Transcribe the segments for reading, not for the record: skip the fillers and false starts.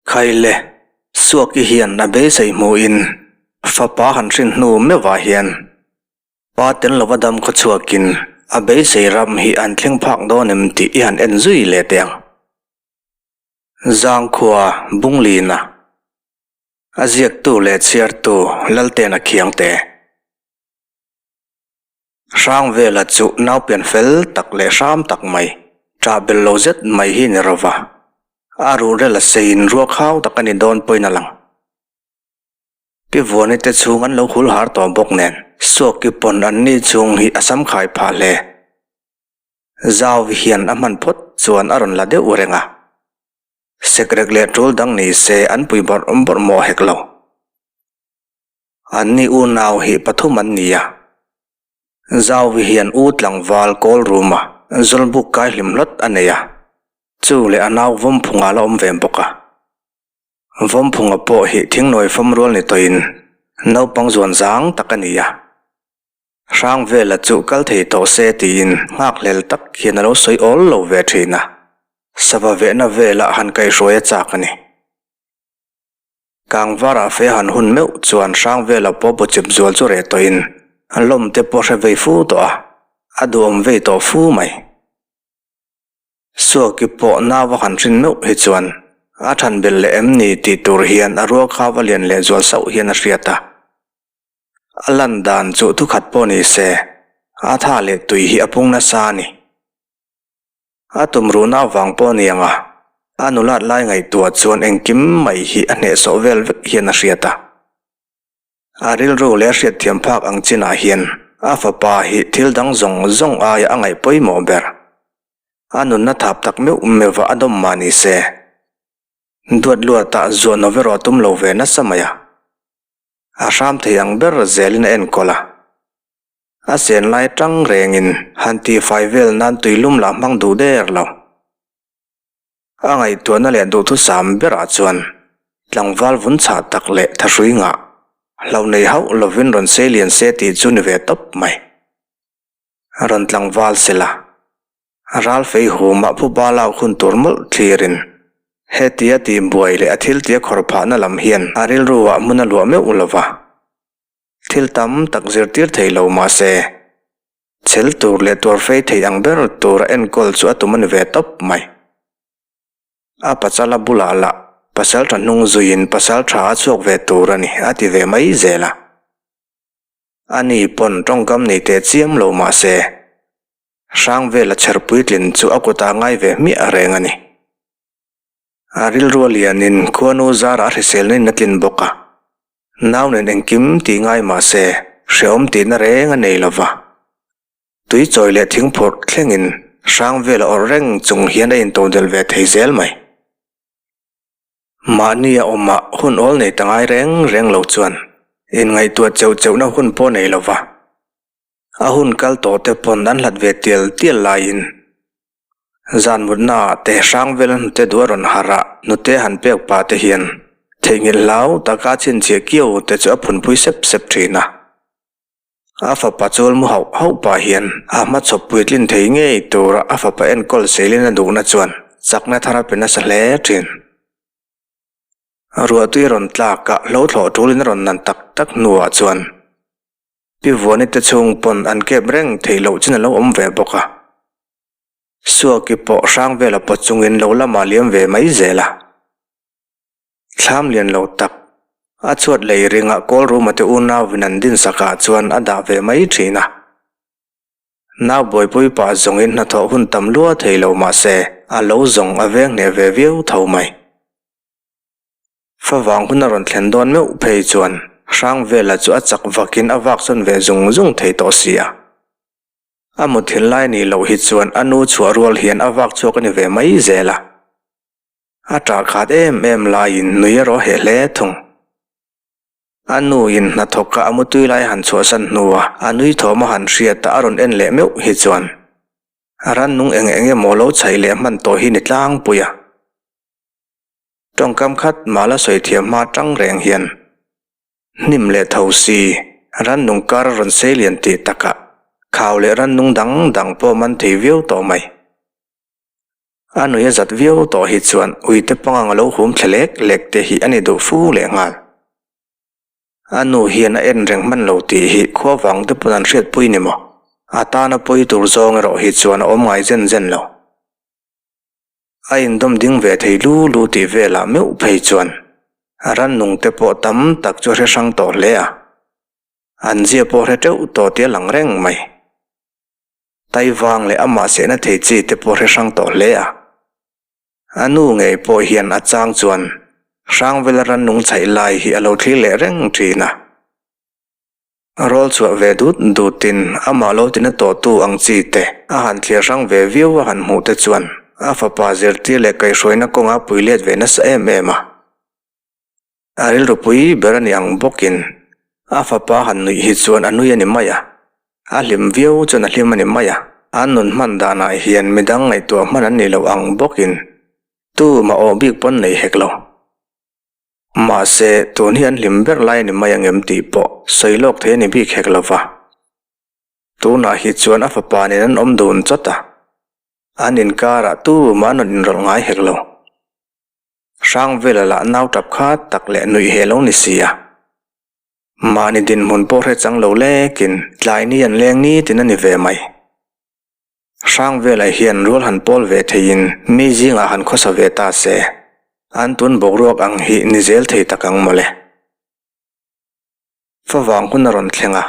Khaile, Suaki hian a beisei hmuhin fapa han hrin hnu meuhah hian pa tel lova dam khaw chhuakin a beisei ram hi an thleng phak dawn em tih i han en zui leh teh ang. Zangkhua Bunglina, a ziaktu leh chhiartu Laltena Khiangte. Hrangvela chu naupian fel tak leh hram tak mai, ṭah bel lo zet mai hi ni rova, a ruhrel a seiin ruak hau tak a ni dawn pawhin a lang. Pi Vuani te chhung an lo hul har tawh bawk nen, Suaki pawn an ni chhung hi a sam khai phah hle. Zau hian a hman phawt chuan a rawn la deuh reng a. Sekrek leh ṭul dang ni se an pui bawrh bawrh mawh hek lo. An ni unau hi pathum an ni a. Zauvi hian u tlangval kawl ruma zawlbuk kai hlim hlawt a nei a, chu leh a nau Vawmphunga la awm ve bawk a. Vawmphunga pawh hi thingnawi fam rual ni tawhin naupang zuan zang tak a ni a. Hrangvela chu kal thei tawh se tiin nghakhlel tak hian a lo sawi awl lo ve thin a, sava vehna velah han kaihhruai a chak a ni. Kangvarah fe han hun meuh chuan Hrangvela pawh bawchip zual chu reh tawhin a lawm te pawh hre vei fu tawh a, a duhawm vei tawh fu mai. Suaki pawh nau a han hrin meuh hi chuan a than belh leh em ni tih tur hian a rual kha va lian leh zual sauh hian a hriat a. A lan dan chu thukhat pawh ni se, a tha leh tui hi a pung nasa a ni. A tumruhna avang pawh a ni ang a, a nulat lai ngaihtuah chuan engkim mai hi a hnehsawh vel vek hian a hriat a. A rilru leh a hriatthiam phak ang chinah hian a fapa hi thil dang zawng zawng aia a ngaih pawimawh ber. A nunna thap tak meuh meuhva a dawm mah ni se, duat luatah zuan awm erawh a tum lo ve nasa mai a. A hram thei ang ber zelin a enkawl a. A sen lai tang rengin han tihfai vel nan tuilum lah hmang duh der lo. A ngaihtuahna leh duhthusam berah chuan tlangval vun chhah tak leh thahrui ngah hlauh nei hauh lovin rawn sei lian se tih chu ni ve tawp mai. Rawn tlangval sela, ral fei humah phuba lak hun tur mawlh thlirin hetia tihbuai leh a thiltia khawr phahna lam hian a rilru ah hmun a luah meuh lova. Thil tam tak zirtir thei lo mah se, chhel tur leh tuar fei thei ang ber tura enkawl chu a tum a ni ve tawp mai. A pachala bulah lah pasal tha hnung zuiin pasal tha a chhuak ve tur a ni a ti ve mai zel a. Ani pawn tawngkam nei teh chiam lo mah se, hrang vela chher puitlin chu a kutah ngai ve hmiah reng a ni. A rilru a lianin khuanu zarah a hriselna in a tlin bawk a. Nau nen engkim tih ngai mah se, hrehawm tihna reng a nei lo va. Tui chawi leh thing phurh thlengin hrang vel a awrh reng chung hian a intodelh ve thei zel mai. Mahni a awmah hun awl nei ta ngai reng reng lo chuan inngaihtuah cheuh cheuhna hun pawh nei lo va. A hun kal tawh te pawn an hlat ve tial tial laiin Zan mutnaah te hrang vel hnute duh a rawn harh a, hnute han pek pah te hian theihnghilh hlau taka chhinchhiah kiau te chu a phunpui sep sep thin a. A fapa chul mu hauh hauh pah hian a hmachhawp puitlin thei ngei tura a fapa enkawl seilin a duhna chuan chakna thar a pe nasa hle thin. Ruahtui a rawn tlak a, hlo thlawh tulin a rawn nan tak tak hnuah chuan Pi Vuani te chhung pawn an kep reng theih loh chin a lo awm ve bawk a. Suaki pawh hrang vela pawt chungin lo lamah liam ve mai zel a. Thlam lian lo tak, a chhuat lei ringah kawl ruma te unauin an din sakah chuan a dah ve mai thin a. Nau buaipui pah zawngin hnathawh hun tam lua thei lo mah se a lo zawng a veng hneh ve viau tho mai. Favang hun a rawn thlen dawn meuh phei chuan hrang vela chu a chak vakin a vak sawn ve zung zung thei tawh si a. A mutthilh lai nih loh hi chuan a nu chhuah rual hian a vak chhuak a ni ve mai zel a. A ṭah khat em em laiin nui erawh heh hle thung. A nu in hnathawk a a mutui lai han chhuahsan hnua a nui thawm a han hriat a a rawn en leh meuh hi chuan rannung eng eng emaw lo chhaih leh hman tawh hi ni tlangpui a. Tawngkam khat mah la sawi thiam hma ṭang reng hian Hnim leh tho si, rannung kar a rawn sei lian tih takah khau leh rannung dang dang pawh man thei viau tawh mai. A nui a zat viau tawh hi chuan uite pangang a lo hum thle lek lek te hi a ni duh fu lehnghal. A nu hian a en reng hman lo tih hi khua vang te pawn an hriatpui ni maw? A tana pawi tur zawng erawh hi chuan a awm ngai zen zen lo. A indawm ding ve thei lu lu tih velah meuh phei chuan rannung te pawh tam tak chu a hre hrang tawh hle a. An zia pawh hre teuh tawh tih a lang reng mai. Taivang leh amah sehna thei chi te pawh hre hrang tawh hle a. A nu ngei pawh hian a chang chuan Hrangvela rannung chhaih lai hi a lo thlir leh reng thin a. Rawl chhuah ve dut dutin amah lo tina tawhtu ang chi te a han thlir hrang ve viau a han hmuh te chuan a fapa zirtir leh kaihhruaina kawnga pui let ve nasa em em a. A rilru pui ber a ni ang bawkin a fapa han nuih hi chuan a nui a ni mai a, a hlim viau chuan a hlim a ni mai a. An nun hman danah hian midang ngaihtuah hman an nih loh ang bawkin tumah awh bik pawn nei hek lo. Mahse, tun hi an hlim ber lai a ni mai angem tih pawh sawi lawk thei a ni bik hek lo va. Tunah hi chuan a fapa nen an awm dun chawt a, an inkarah tumah an rawn inrawlh ngai hek lo. Hrangvela lah nau tap khat tak leh nuih he lo ni si a. Mahni dinhmun pawh hre chang lo lekin tlai ni an leng nitin a ni ve mai. Hrangvela hian rual han pawl ve theiin mi zingah han khawsa ve ta se, an tun boruak ang hi ni zel thei tak ang mawle. Favang hun a rawn thleng a,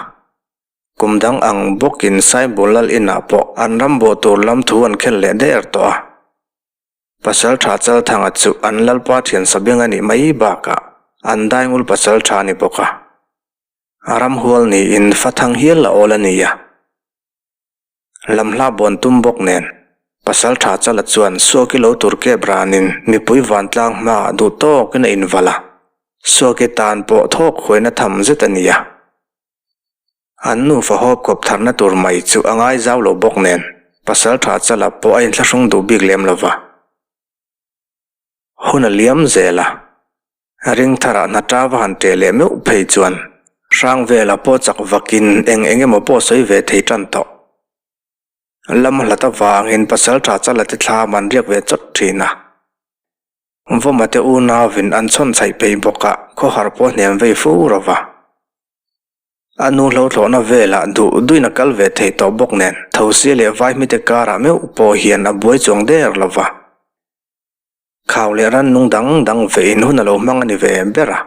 kum dang ang bawkin Saibul lal inah pawh an ram bawh tur lam thu an khel leh der tawh a. Pasaltha Chalthanga chu an lalpa thian sabeng a nih mai bakah an daingul pasaltha a ni bawk a. A ramhual niin fathang hial a awl a ni a. Lamhla bawn tum bawk nen, Pasaltha Chala chuan Suaki lo tur kep ranin mipui vantlang hmaah duh tawkin a invalh a, Suaki tan pawh thawk huaina tham zet a ni a. An nufa hawp kawp tharna tur mai chu a ngai zau lo bawk nen, Pasaltha Chala pawh a inthlahrung duh bik lem lo va. Hun a liam zel a, Ringtharah hna ta va han ṭeh leh meuh phei chuan Hrangvela pawh chak vakin eng eng emaw pawh sawi ve thei ṭan tawh. Lam hlat avangin Pasalṭha Chala te thlam an riak ve chawt ṭhin a. Vawma te unauin an chhawn chhaih phei bawk a, khawhar pawh hnem vei fo ro va. A nu hlothlawhna velah duh duhin a kal ve thei tawh bawk nen Thosi leh Vaihmite karah meuh pawh hian a buai chuang der lo va. Khau leh rannung dang dang vein hun a lo hmang a ni ve ber a.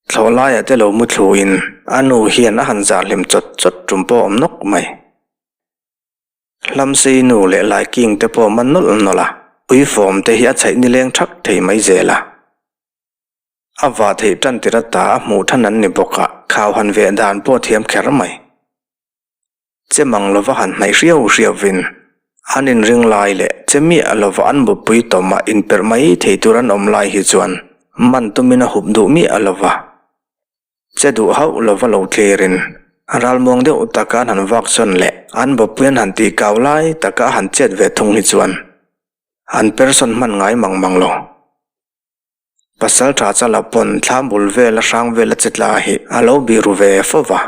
Thlawh laiah te lo mu thluin a nu hian a han zah hlim chawt chawt tum pawh a awm nawk mai. Hlamsei nu leh Laiking te pawh man nawlh nawlh a, uifawm te hi a chhaih nileng thak thei mai zel a. A vah theih tan tir ata a hmuh than an ni bawk a, khau han veh dan pawh thiam kher mai. Che mang lova han hnaih hriau hriauvin an inring lai leh che miah lova an bawppui tawmah inperh mai thei tur an awm lai hi chuan man tumin a hup duh miah lova. Che duh hauh lova lo thlirin ralmuang deuh taka an han vak sawn leh an bawppui an han tih kau lai taka a han chet ve thung hi chuan an persawn hman ngai mang mang lo. Pasal tha chala pawn thlam bul vela hrang vela che tla hi a lo bih ru ve fo va.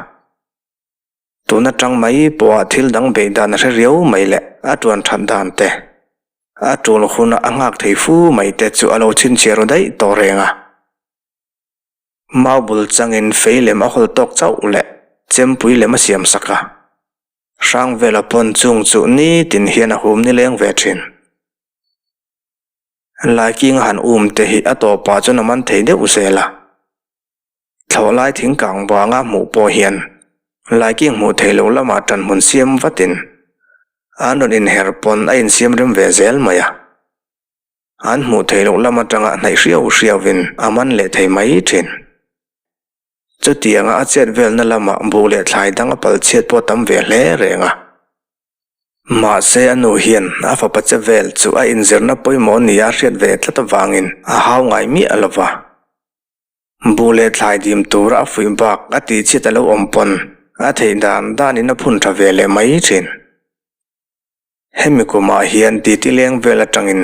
Tun atang mai pawha thil dang beih dan a hre riau mai leh a tuan that dan te, a tul huna a nghak thei fu mai te chu a lo chhinchhiah ru daih tawh reng a. Mau bul changin fei lem a hawl tawk chauh leh chempui lem a siam sak a, Hrangvela pawn chung chu nitin hian a hum nileng ve thin. Laiking a han um te hi a tawpah chuan a man thei deuh zel a. Thlawh lai thing kang vanga hmuh pawh hian Laiking hmuh theih loh lamah ṭanhmun siam vatin an rawn inher pawn a insiam rem ve zel mai a. An hmuh theih loh lam aṭanga hnaih hriau hriauvin a man leh thei mai ṭhin. Chutianga a chet velna lamah buh leh thlai dang a pal chhiat pawh tam ve hle reng a. Mahse a nu hian a fapa che vel chu a inzirna pawimawh nia a hriat ve tlat avangin a hau ngai miah lo va. Buh leh thlai dim tura a fuih bak a tih chhiat a lo awm pawn a theih dan danin a phun tha ve leh mai thin. Hemi kumah hian titi leng vel atangin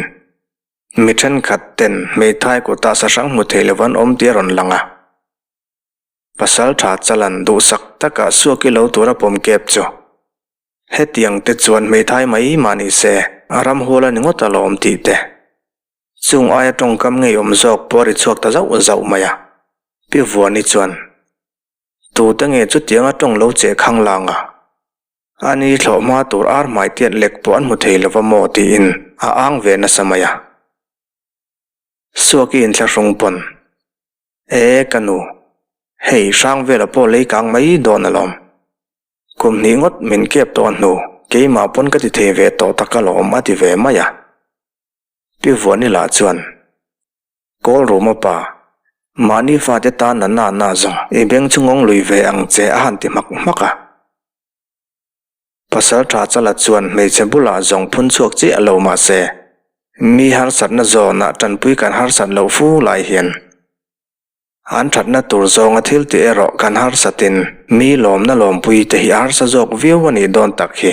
mi thenkhat ten hmeithai kutah sahrang hmu thei lo an awm tih a rawn lang a. Pasal tha chalan duhsak taka suaki lo tura pawm kep chu hetiang te chuan hmeithai mai mah ni se A ramhual a ni ngawt alawm tih te. Chung aia tawngkam ngeiawm zawk pawh a ri chhuak ta zauh zauh mai a. Pi Vuani chuan, Tute nge chutianga tawng lo che khang lang a? A ni thlawh hma tur ar hmai tiat lek pawh an hmu thei lova maw tiin a ang ve nasa mai a. Suaki inthlahrung pawn, E ka nu, hei hrang vela pawh lei kang mai dawn alawm. Kum hnih ngawt min kep tawh a hnu, keimah pawn ka ti thei ve tawh tak alawm a ti ve mai a. Pi Vuani lah chuan, Kawl Ruma pa, mahni fate tan na na na zawng i beng chu ngawng lui ve ang che a han ti hmak hmak a. Pasal tha chala chuan hmeichhe bulah zawng phun chhuak chiah lo mahse, mi harsatna zawnah tanpui kan harsat loh fu lai hian An thatna tur zawnga thil tih erawh kan harsatin mi lawmna lawmpui te hi a harsa zawk viau a nih dawn tak hi.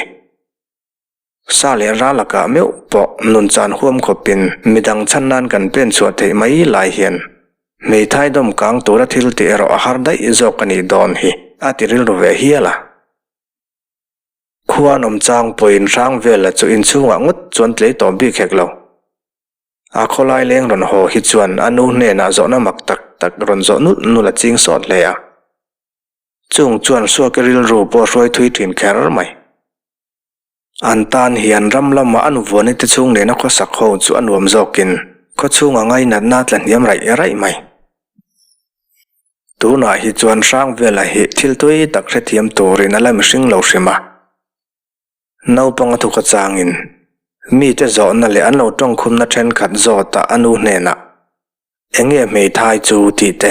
Sa leh ra lakah meuh pawh nun chan huam khawpin midang chhan nan kan pen chhuah theih mai lai hian hmeithai dawm kang tura thil tih erawh a har daih zawk a nih dawn hi a ti rilru ve hial a. Khua an awm chang pawhin hrang vela chu inchhungah ngawt chuan tlei tawh bik hek lo. A khawlai leng rawn haw hi chuan a nu hnenah zawhna mak tak tak rawn zawh nulh nulh a ching sawt hle a. Chung chuan Suake rilru pawh a hruai thui thin kher mai. An tan hian ram lama a nuvuani te chhung nena khawsak ho chu a nuam zawkin khawchhunga ngainatna a tla hniam raih raih mai. Tunah hi chuan Hrangvela hi thil tui tak hrethiam turin a la mihring lo hrim a. Naupang a thuk achangin mite zawhna leh an lo tawngkhumna thenkhat zawtah a nu hnenah, Enge hmeithai chu tih te,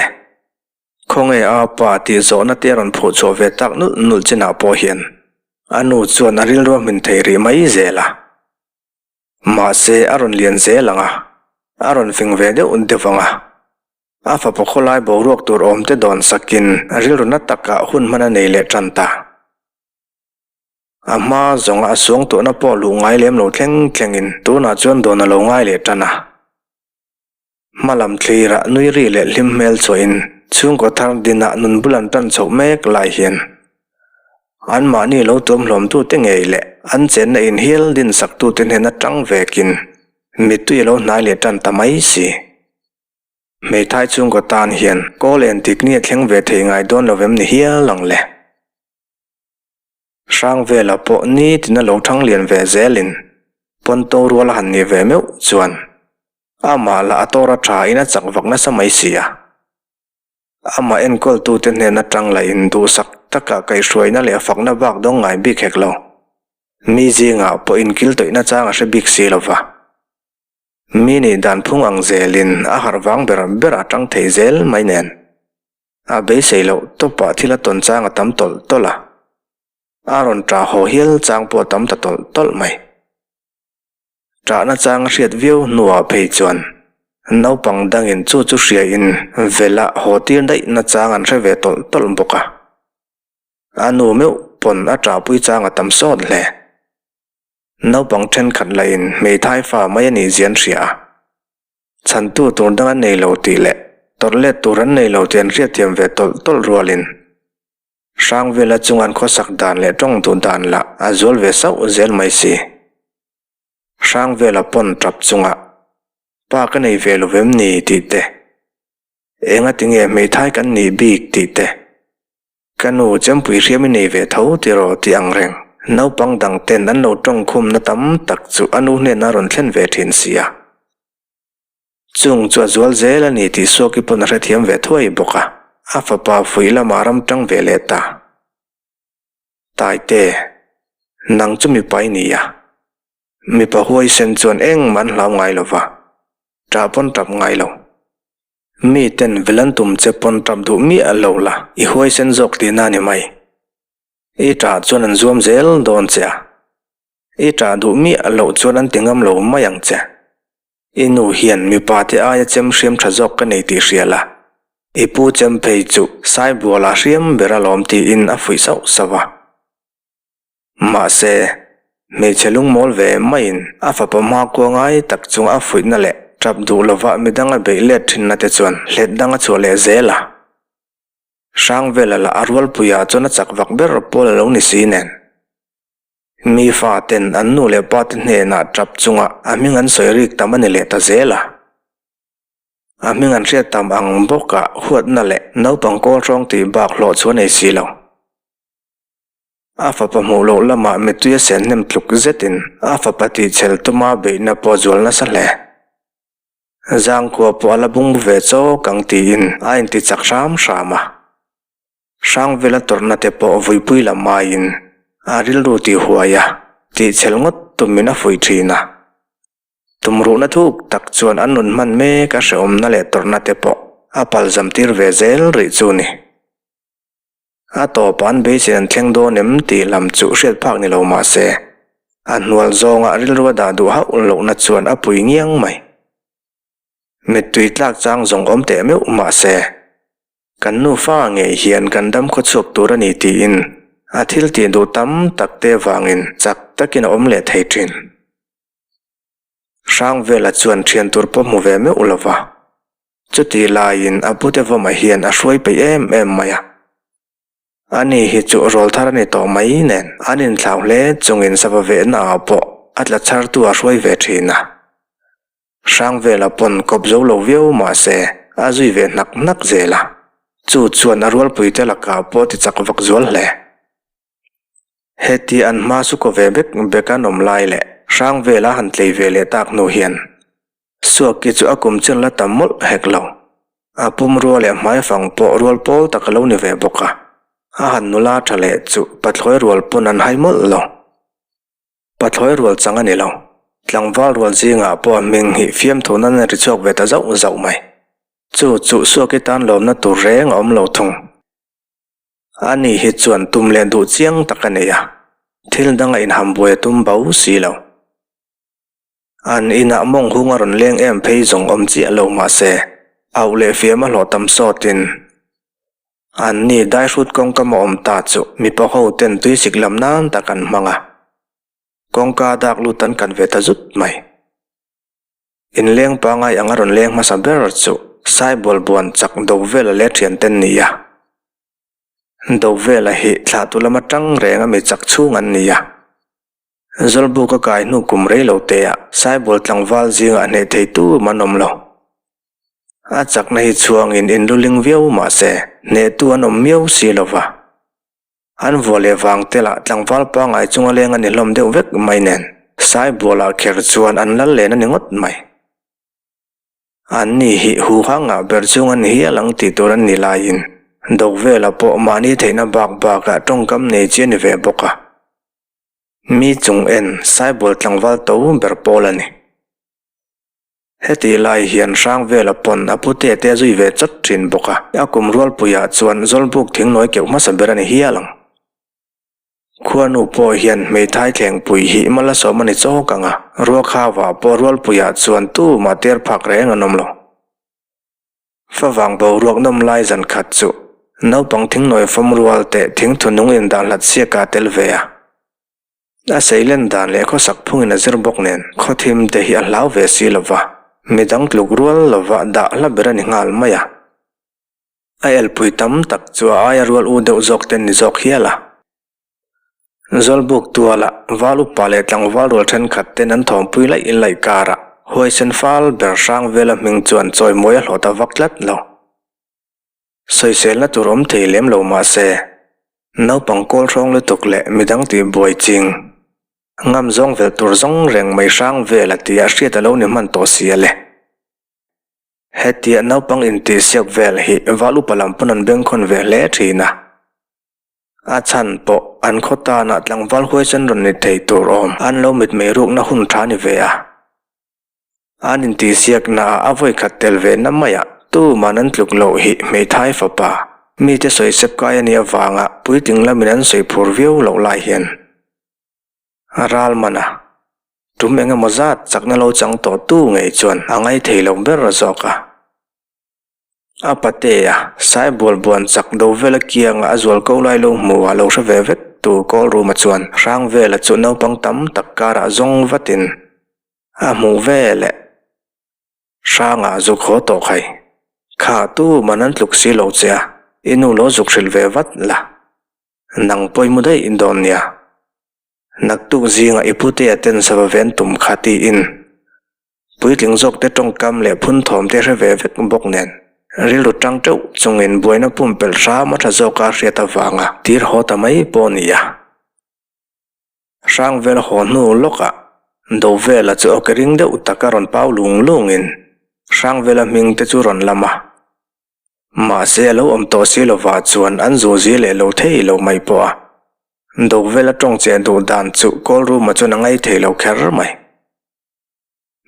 khawnge a pa tih zawhna te a rawn phuh chhuah ve tak nulh nulh chinah pawh hian a nu chuan a rilru a hmin thei rih mai zel a. Mahse a rawn lian zel ang a, a rawn fing ve deuh deuh ang a. A fapa khawlai boruak tur awm te dawn sakin rilru na takah hun hman a nei leh tan ta. A hma zawnga a suangtuahna pawh luh ngai lem lo thleng thlengin tunah chuan dawn a lo ngai leh tan a. Hma lam thlirah nui ri leh hlim hmel chhuahin chhungkaw thar dinah nun bul an tan chhoh mek lai hian anmahni lo tuamhlawmtute ngei leh an chenna inhial dinsaktute hnen atang vekin mittui a lo hnai leh tan ta mai si. Hmeithai chhungkaw tan hian kawl entik ni a thleng ve thei ngai dawn lo vem ni hial ang le. Hrangvela pawh nitin a lo thang lian ve zelin Ponto rual a han nih ve meuh chuan amah lah a tawr a tha in a chak vak nasa mai si a. Amah enkawltute hnen atang lah in duhsak taka kaihhruaina leh fakna bak dawng ngai bik hek lo. Mi zingah pawh inkil tawihna chang a hre bik si lova. Mi nih dan phung ang zelin a harh vang ber ber a tang thei zel mai nen. A beisei loh tawpah thil a tawn chang a tam tawlh tawlh a, a rawn ṭah haw hial chang pawh a tam ta tawlh tawlh mai. Ṭahna chang a hriat viau hnuah phei chuan naupang dangin chu chu hriain vela haw tir daihna chang an hre ve tawlh tawlh bawk a. A nu meuh pawn a ṭahpui chang a tam sawt hle. Naupang ṭhenkhat lahin hmeithai fa mai a nih zia an hria a. Chhantu tur dang an nei lo tih leh tawrh let tur an nei lo tih an hriatthiam ve tawlh tawlh rualin Hrangvela chunga an khawsak dan leh tawng duh dan lah a zual ve sauh zel mai si. Hrangvela pawn tap chunga pa ka nei ve lo vem ni tih te, enga tinge hmeithai kan nih bik tih te, ka nu chempui hriam i nei ve tho tiraw tih ang reng naupang dang ten an lo tawngkhumna tam tak chu a nu hnenah a rawn thlen ve thin si a. Chung chu a zual zel a ni tih Suaki pawn a hrethiam ve thuai bawk a, a fapa fuih lamah ram tang ve leh ta. Taite, nang chu mipa i ni a. Mipa huaisen chuan engmah an hlau ngai lo va, ṭah pawn ṭap ngai lo. Mi ten velan tum che pawn ṭap duh miah lo la, i huaisen zawk tihna a ni mai. I ṭah chuan an zuam zel dawn che a. I ṭah duh miah loh chuan an ti ngam lo mai ang che. I nu hian mipa te aia chem hriam ṭha zawk ka nei tih hria la, i pu chem phei chu Saibuala hriam ber alawm tiin a fuih sauh sauh a. Mahse, hmeichhe lungmawl ve maiin a fapa hmakua ngai tak chunga a fuihna leh ṭap duh lova midang a beih let ṭhinna te chuan hlet dang a chhuah leh zel a. Hrangvela lah a rualpuiah chuan a chak vak ber pawl a lo ni si nen. Mi faten an nu leh pate hnenah tap chunga a hming an sawi rik tam a ni leh ta zel a. A hming an hriat tam ang bawkah huatna leh naupang kawl hrawng tih bak hlawh chu a nei si lo. A fapa hmuh loh lamah mittui a sen hnem tluk zetin a fapa tihchhel tuma beihna pawh a zual nasa hle. Zangkhua pawh a la bung ve chawk ang tiin a inti chak hram hram a. Hrangvela tawrhna te pawh vuipui lam aiin a rilru tih huai a, tihchhel ngawt tumin a fuih thin a. Tumruhna thuk tak chuan an rawn hman mek a hrehawmna leh tawrhna te pawh a palzam tir ve zel rih chu ni. A tawpah an beisei an thleng dawn em tih lam chu hriat phak ni lo mah se, a hnual zawnga rilru a dah duh hauh lohna chuan a pui ngiang mai. Mittui tlak chang zawng awm teh meuh mah se, Kan nufa ngei hian kan dam khawchhuak tur a ni tiin a thil tih duh tam tak te vangin chak takin a awm leh thei thin. Hrangvela chuan thian tur pawh hmu ve meuh lo va, chutih laiin a pute vawmah hian a hruai peih em em mai a. Ani hi chu rawlthar a ni tawh mai nen an inthlau hle chungin sava vehna ah pawh a tla chhartu a hruai ve thin a. Hrangvela pawn kawp zo lo viau mah se a zui ve hnak hnak zel a, chu chuan a rualpuite lakah pawh ti chak vak zual hle. Heti an hma chu kaw ve bek bek an awm lai leh Hrangvela han tlei ve leh tak hnu hian Suaki chu a kum chin la tam mawlh hek lo. A pumrua leh hmaifang pawh rual pawl tak a lo ni ve bawk a, a han nula tha leh chu pathlawi rual pawn an hai mawlh lo. Pathlawi rual chang a ni lo. Tlangval rual zingah pawh a hming hi fiamthu nan a ri chhuak ve ta zauh zauh mai. Chu chu Suaki tan lawmna tur reng a awm lo thung. Ani hi chuan tum leh duh chiang tak a nei a, thil danga inhambuai a tum bo si lo. An inah mawng hung a rawn leng em phei zawng awm chiah lo mah se, auh leh fiam a hlawh tam sawtin an ni daihrut kawngka maw awm ta chu mipa ho ten tuisik lam nan tak an hmang a, kawngka dak lut an kan ve ta zut mai. Inleng pangai anga rawn leng hmasa ber chu Saibual buan chak Dovela leh thian ten ni a. Dovela hi thlahtu lama tang reng a mi chak chhung an ni a. Zawlbuk a kai hnu kum rei lo te ah Saibual tlangval zingah hneh thei tu man awm lo. A chakna hi chhuangin inluling viau mah se, hnehtu an awm miau si lo va. An vua leh vang te lah tlangval pangai chunga leng a ni hlawm deuh vek mai nen, Saibualah kher chuan an lal len a ni ngawt mai. An ni hi huhangah ber chung an hial ang tih tur an ni laiin, Dawkvela pawh mahni theihna bak bakah tawngkam nei chi a ni ve bawk a. Mi chung en Saibual tlangval to ber pawl a ni. Hetih lai hian Hrangvela pawn a pute te a zui ve chawt thin bawk a, a kum rualpuiah chuan Zawlbuk thingnawi keuh hmasa ber a ni hial ang. Khuanu pawh hian hmeithai thlengpui hi mal a sawm a ni chawk ang a, Ruakhava pawh rualpuiah chuan tumah ter phak reng an awm lo. Favang boruak nawm lai zan khat chu naupang thingnawi fawm rual teh thingthu nung indah hlat siaka tel ve a. A seilen dan leh khawsak phungin a zir bawk nen khawthim te hi a hlau ve si lo va, midang tluk rual lova dah hla ber a ni nghal mai a. A elpui tam tak chu a aia rual u deuh zawk ten ni zawk hial a. Zawlbuk tuala val upa leh tlangval rual thenkhat ten an thawmpui laih laih karah huaisen fal ber hrang vela hming chuan chawimawi a hlawh ta vak tlat lo. Sawiselna tur awm thei lem lo mah se, naupang kawl hrawng lutuk leh midang tih buai ching, ngam zawng velh tur zawng reng mai hrang vel a tia hriat a lo ni hman tawh si a le. Hetia naupang intihsiak vel hi val upa lam pawn an bengkhawn ve hle thin a. A chhan pawh an khaw tanah tlangval huaisen rawn ni thei tur awm an lo mitmei rukna hun tha ni ve a. An intihsiaknaah a vawi khat tel ve na maiah tuman an tluk loh hi hmeithai fapa, mite sawi sep kai a nih avanga puitling lamin an sawi phur viau loh lai hian a ral man a, tum eng emaw zat chakna lo chang tawh tu ngei chuan a ngai thei lo ber zawk a. A patea Saibual buan chak do vela kianga a zual ko lai lo hmu a lo hre ve vek tu Kawlruma chuan Hrangvela chu naupang tam tak karah zawng vatin A hmuh ve leh hrangah zuk haw tawh khai. Kha tu man an tluk si lo che a, i nu lo zuk hrilh ve vat la. Nang pawimawh daih dawn nia. Naktuk zingah i putea ten sava ven tum kha tiin puitling zawkte tawngkam leh phun thawmte hre ve vek bawk nen rilru tang teuh chungin buaina pumpelh hram a tha zawka hriat avanga tir haw ta mai pawh a ni a. Hrangvel haw hnu lawkah Dovela chu awke ring deuh taka rawn pau lung lungin Hrangvela hming te chu rawn lam a. Mahse a lo awm tawh si lovah chuan an zuzi leh lo thei lo mai pawh a. Dovela tawng che duh dan chu Kawlruma chuan a ngai thei lo kher mai.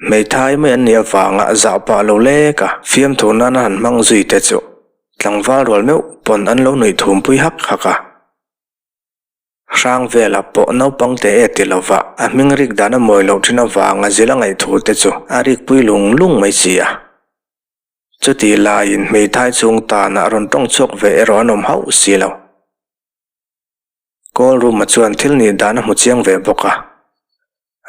Hmeithai mai an nih avanga zah pah lo lek a, fiamthu nana han hmang zui te chu tlangval rual meuh pawn an lo nuih thumpui hak hak a. Hrang velah pawh naupang te e ti lova a hming rik dan a mawi loh thin avanga zil a ngaih thu te chu a rik pui lung lung mai si a. Chutih laiin hmeithai chung tanah rawn tawng chhuak ve erawh an awm hauh si lo. Call room-a chuan thil nih dan a hmu chiang ve bawk a.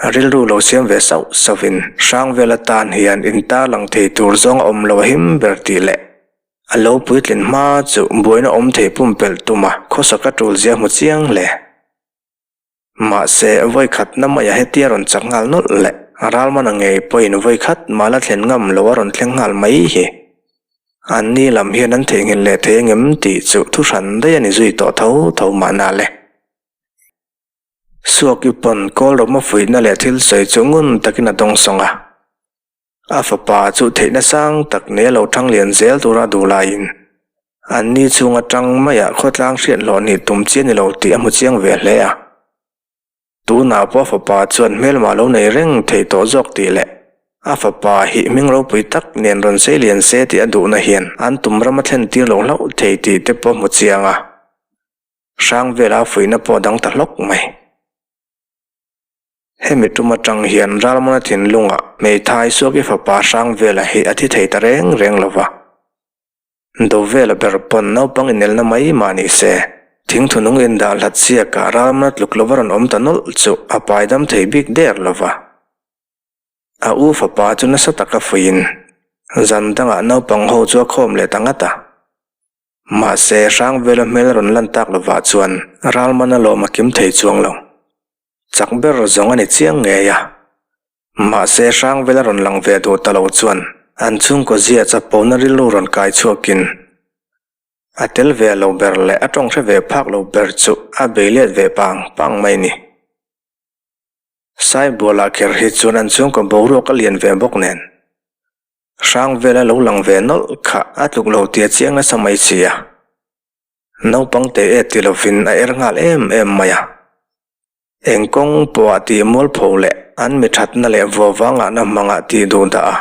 A rilru lo siam ve sauh sauhin hrang vel atan hian intarlang thei tur zawng a awm lo a him ber tih leh a lo puitlin hma chu buaina awm thei pumpelh tuma khawsaka tul zia hmu chiang hle. Mahse, vawikhatna maia hetia rawn chak nghal nawlh leh ralmana ngei pawhin vawikhat mah la thlen ngam lo a rawn thleng nghal mai hi. Anni lam hian an theihnghilh leh thei angem tih chu thu hran daih a ni zui tawh tho tho mahna le. Suaki pawn Kawlrawma fuihna leh thil sawi chu ngun takin a dawngsawng a. A fapa chu theihna sang tak nei a lo thang lian zel tura duh laiin anni chhung atang maiah khawtlang hriat hlawh nih tum chi a ni lo tih a hmu chiang ve hle a. Tunah pawh a fapa chuan hmelmah lo nei reng thei tawh zawk tih leh a fapa hi hming ropui tak nen rawn sei lian se tih a duhna hian an tum ram a thlen tir lo hlauh thei tih te pawh a hmu chiang a. Hrang vela fuihna pawh a dang ta hlawk mai. Hemi tum atang hian Ralmuna thinlungah hmeithai Suaki fapa Hrangvela hi a thi thei ta reng reng lo va. Dovela ber pawn naupang inelna mai mah ni se, thingthunung indah hlat siakah Ralmuna tluk lova rawn awm ta nawlh chu a paidam thei bik der lo va. A u fapa chu nasa taka fuiin zan dangah naupang ho chu a khawm leh ta ngat a. Mahse, Hrangvela hmel rawn lan tak lovah chuan Ralmana lawm a kim thei chuang lo. Chak ber zawng a ni chiang ngei a. Mahse Hrangvel a rawn lang ve duh ta lo chuan an chhungkaw zia chapona rilru rawn kai chhuakin a tel ve lo ber leh a tawng hre ve phak lo ber chu a bei let ve pang pang mai ni. Saibualah kher hi chuan an chhungkaw boruak a lian ve bawk nen Hrangvel a lo lang ve nawlh kha a tluk lo tia chiang nasa mai si a. Naupang te e ti lovin a er nghal em em mai a. Eng kawng pawhah tih mualpho leh an mi thatna leh vuavangahna hmangah tih duh dah a.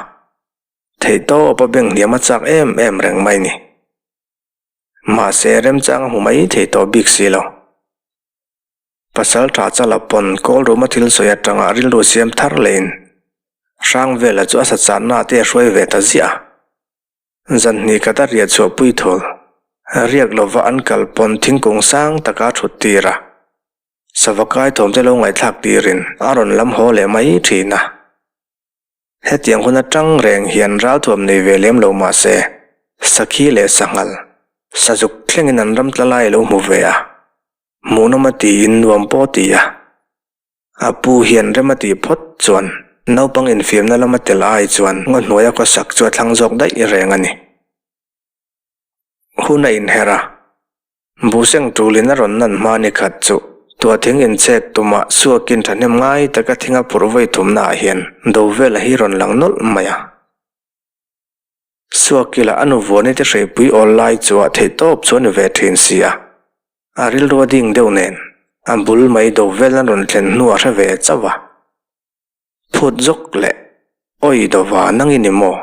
Theihtawp a beng hniam a chak em em reng mai ni. Mahse remchang a hmu mai thei tawh bik si lo. Pasal tha chala pawn kawl ruma thil sawi atanga rilru siam thar lehin Hrangvela chu a sachanna te a hruai ve ta ziah a. Zan hnih khat a riah chhuah pui thul. Riak lova an kal pawn thingkung sang taka a thut tir a. Sava kai thawm te lo ngaihthlak tirin a rawn lam haw leh mai thin a. Hetiang hun atang reng hian ralthuam nei ve lem lo mah se, sakhi leh sanghal, sazuk thlengin an ram tla lai a lo hmu ve a. Hmuhnawm a tiin nuam pawh a ti a. A pu hian rem a tih phawt chuan naupang infiamna lama tel ai chuan ngaw hnuaia khawsak chu a thlang zawk daih reng a ni. Hun a inher a, Buhseng tulin a rawn nan hma ni khat chu tuahthing inchhek tuma suakin thahnem ngai taka thing a phurh vawi thumnaah hian Dovela hi rawn lang nawlh mai a. Suakila a nu vuani te hreipui awl lai chu a theih tawp chu a ni ve thin si a. A rilru a ding deuh nen, a bul mai do vel an rawn thlen hnu a hre ve chauh a. Phut zawk leh, Awi dova nang i ni maw?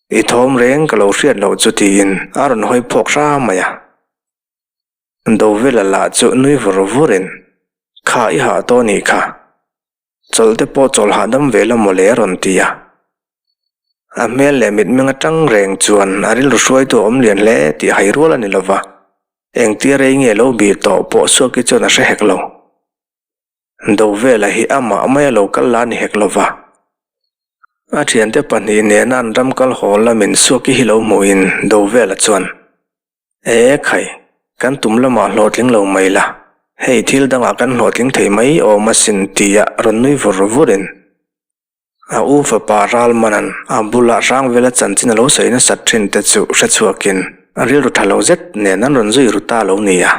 I thawm reng ka lo hriat loh chu tiin a rawn hawi phawk hra mai a. Dovela lah chu nui vur vurin, Kha i hah tawh nih kha. Chawlh te pawh chawlh hahdam ve la mawle a rawn ti a. A hmel leh mitmeng atang reng chuan a rilru hruaitu a awm lian hle tih hai rual a ni lova, engtia rei nge lo bih tawh pawh Suaki chuan a hre hek lo. Dovela hi amah maia lo kal la ni hek lova. A thiante pahnih nena an ram kal haw lamin Suaki hi lo hmuhin Dovela chuan, E khai, kan tum lamah hlawhtling lo mai la. Hei thil dangah kan hlawhtling thei mai awm asin tia rawn nui vur vurin a u fapa Ralmanan a bulah Hrangvela chanchin a lo sawi nasat thin te chu hre chhuakin a rilru tha lo zet nen an rawn zui ru ta lo nia.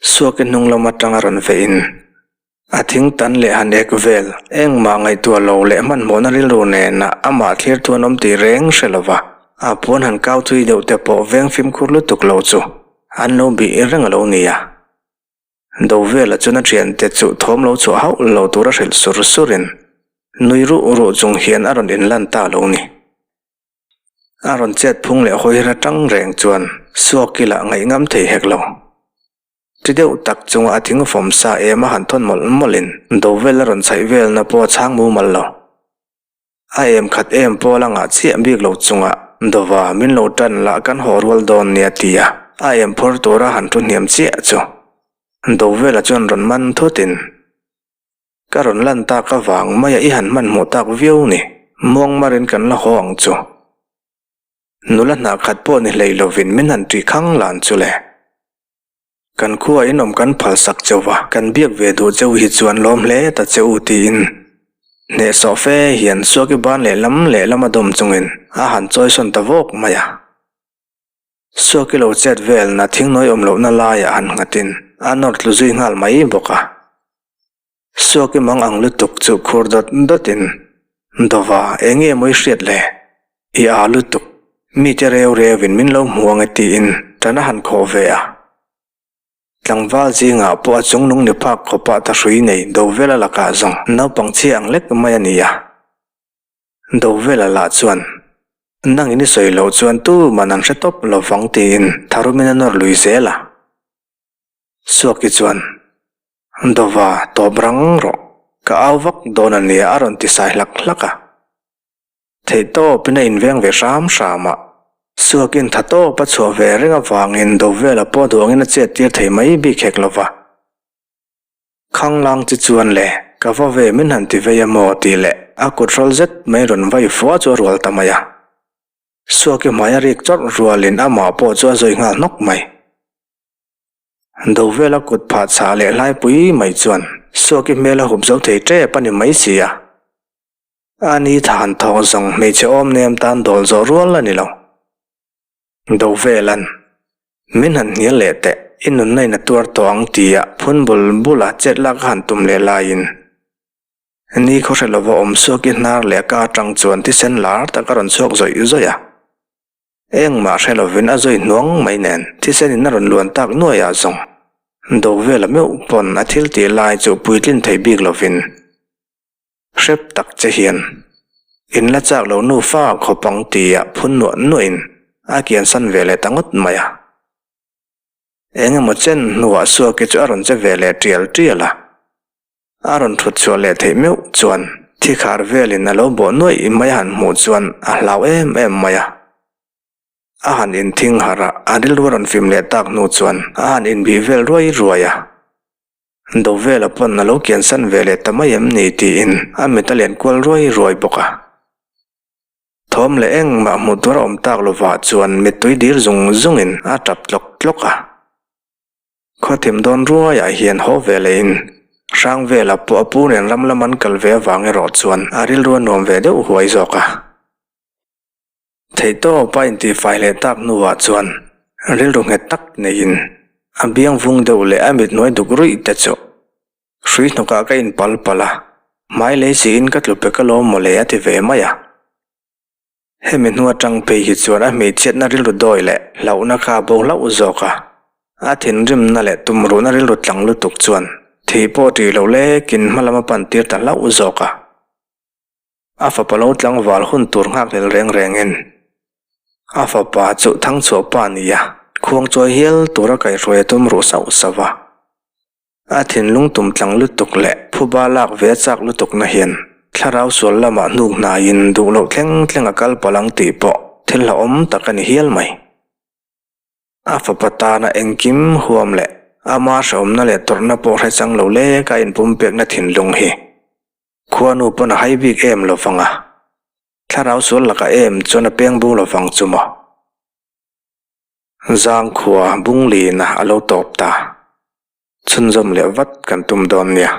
Suaki hnung lam atanga rawn vehin a thing tan leh han ek vel engmah ngaihtuah lo leh hmanhmawhna rilru nena amah thlir thu an awm tih reng hre lova a puan han kau thui deuh te pawh veng fimkhur lutuk lo chu an lo bih reng a lo ni a. Dovela chuan a thiante chu thawm lo chhuah hauh lo tura hrilh sur surin nui ruh ruh chung hian a rawn inlan ta lo ni. A rawn chet phung leh hawi her atang reng chuan Suakila ngaih ngam thei hek lo. Ti deuh tak chunga a thing fawm sa em a han thawn mawlh mawlhin Dovel a rawn chhaih velna pawh a chhang mumal lo. A em khat em pawh la ngah chiah bik lo chunga Dova min lo tan lah kan haw rual dawn nia tia a em phawr tura han thu hniam chiah chu Dovela chuan rawn man thutin Ka rawn lan tak avang maia i han hmanhmawh tak viau ni, muangmarin kan la haw ang chu. Nula hnah khat pawh ni hlei lovin min han ṭih khang lan chu le. Kan khua inawm kan phalsak cheu va, kan biak ve duh cheu hi chuan lawm hle ta che u tiin hnehsawh fe hian Suaki ban lehlam lehlam a dawm chungin a han chawisawn ta vawk mai a. Suaki lo chet velna thingnawi awm lohna laiah han nghatin a nawr tlu zui nghal mai bawk a. Suaki mang ang lutuk chu khur dawt dawtin, Dova, eng nge maw i hriat le? I â lutuk, mite reu reuin min lo hmu ang e tiin ṭan a han khawh ve a. Tlangval zingah pawh a chungnung ni phak khawpah thahrui nei Dovela lakah zawng naupang chhia ang lek mai a ni a. Dovela lah chuan, Nangin i sawi loh chuan tuman an hre tawp lo vang tiin tharumin a nawr lui zel a. Suaki chuan, Dova, tawp rang rawh, ka au vak dawn a nia a rawn ti sai hlak hlak a. Theih tawpin a inveng ve hram hram a. Suakin tha tawp a chhuah ve reng avangin Dovela pawh duangin a chet tir thei mai bik hek lo va. Khanglang chi chuan le, ka va ve min han ti vei a maw tih leh a kut hrawl zet mai rawn vai fua chu a rual ta mai a. Suaki hmai a rik chawrh rualin amah pawh chu a zawi nghal hnawk mai. Dovela kut phah chhah leh hlaipui mai chuan Suaki hmel a hup zo thei tep a ni mai si a. A ni tha han thawk zawng hmeichhe awm nem tan dawl zawh rual a ni lo. Dovelan, Min han hnial leh teh, i nunna in a tuar tawh ang tia phun bul bula chet lak a han tum leh laiin ni khaw hre lova awm suak i hnar leh ka atang chuan thisen lar tak a rawn chhuak zawih zawih a. Engmah hre lovin a zawi hnuang mai nen thisen in a rawn luan tak nuaiah zawng Dovela meuh pawn a thil tih lai chu puitlin thei bik lovin Hrep tak che hian in la chak lo nufa khawp ang tia phun nuah nuahin a kiansan ve leh ta ngawt mai a. Eng emaw chen hnuah Suaki chu a rawn che ve leh tial tial a. A rawn thut chhuah leh theih meuh chuan thi khar velin a lo bawh nuaih mai a han hmuh chuan a hlau em em mai a. A han inthing harh a, a rilru a rawn fim leh tak hnu chuan a han inbih vel ruai ruai a. Dovela pawn a lo kiansan ve leh ta mai em ni tiin a mit a len kual ruai ruai bawk a. Thawm leh engmah hmuh tur a awm tak lovah chuan mittui dir zung zungin a tap tlawk tlawk a. Khawthim dawn ruaiah hian haw ve lehin Hrangvela pawh a pu nen ram lam an kal ve avang erawh chuan a rilru a nuam ve deuh huai zawk a. Theihtawp a intihfai leh tak hnuah chuan rilru nghet tak neiin a biang vung deuh leh a mit hnuai duk ruih te chu hrui hnawkah ka inpal palh a, hmai lei siin ka tlu pe ka lawm mawle a ti ve mai a. Hemi hnu atang phei hi chuan a hmeichhiatna rilru dawi leh hlauhna kha a bo hlauh zawk a, a thinrimna leh tumruhna rilru tlang lutuk chuan thih pawh tih loh lekin hmalam a pan tir ta hlauh zawk a. A fapa lo tlangval hun tur nghakhlel reng rengin a fapa chu Thangchhuah pa ni a, khuangchawi hial tura kaihhruai a tum ruh sauh sauh a. A thinlung tum tlang lutuk leh phuba lak ve a chak lutukna hian thlarau sual lamah hnuk hnaiin duh loh thleng thleng a kal palh ang tih pawh thil hlauhawm tak a ni hial mai. A fapa tana engkim huam leh ama hrehawmna leh tawrhna pawh hre chang lo lek a inpumpekna thinlung hi Khuanu pawn a hai bik em lo vang a, thlarau sual lakah em chuan a peng bung lo vang chu maw? Zangkhua bunglina a lo tawp ta. Chhunzawm leh vat kan tum dawn nia.